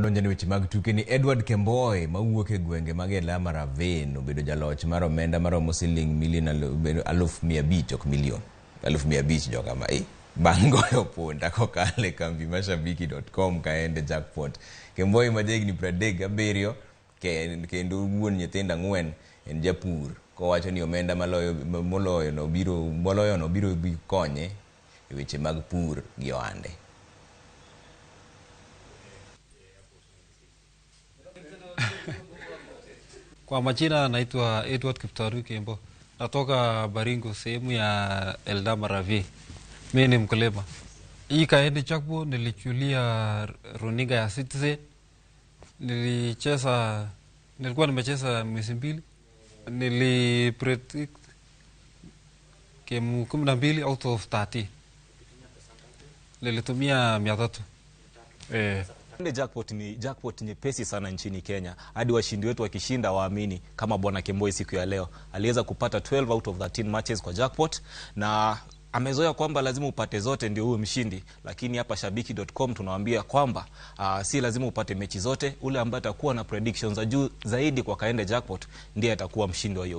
Donjone weche mag tuke ni Edward Kemboi mawuok e gwenge mag Elama Ravine obedo jaloch mar omenda maromo siling milion 500,000, ok milion 500,000 jokama bang' goyo punda kokalo e kambi mar shabiki.com kaende jackpot. Kemboi ma jahigni 37 kendo wuon nyithindo 4 en japur kowacho ni omenda moloyo no biro konye e weche mag pur gi ohande. Kwa majina naitwa Edward Kiptarui Kembo, natoka Baringo, sehemu ya Eldama Ravine. Mimi ni mkulima. Hii Kaende Jackpot nilichulia runinga ya Citizen. Nilicheza, nilikuwa nimecheza mwezi 2. Nilipredict game 12 out of 30. Nilitumia 300. Jackpot ni jackpot nyepesi sana nchini Kenya. Hadi washindi wetu wakishinda waamini, kama Bwana Kemboi siku ya leo aliweza kupata 12 out of 13 matches kwa jackpot, na amezoea kwamba lazima upate zote ndio uwe mshindi, lakini hapa shabiki.com tunawaambia kwamba si lazima upate mechi zote. Ule ambaye atakuwa na predictions za juu zaidi kwa Kaende Jackpot ndiye atakuwa mshindi wa hiyo.